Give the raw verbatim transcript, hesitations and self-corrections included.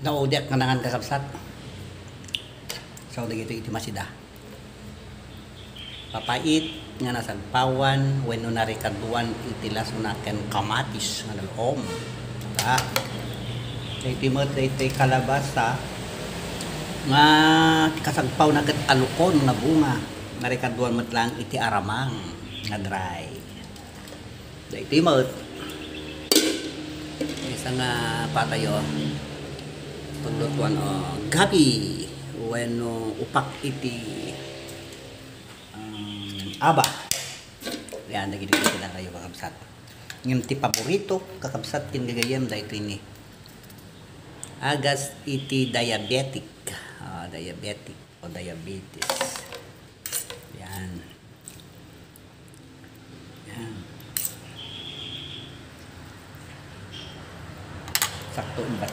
Naudiak nga nangan, kakabsat. So, dagitoy iti masida. Papait nga nasagpawan wenno narikaduan iti lasona ken kamatis nga luluom. Diba? Daytoy met, daytoy kalabasa nga kasagpawna ket alukon nga bunga. Narikaduan met lang iti aramang nga dry. Daytoy met. Maysa nga patay, o. Paglutuan, o, gabi. Wenno upak iti, um, aba. Yan, dagiti kailangan kayo, kakabsat. Ngem ti paborito, kakabsat, ken gagayyem, daytoy ni. Agas iti diabetic. Ah, diabetic o diabetes. Yan. Yan. Sakto, imbat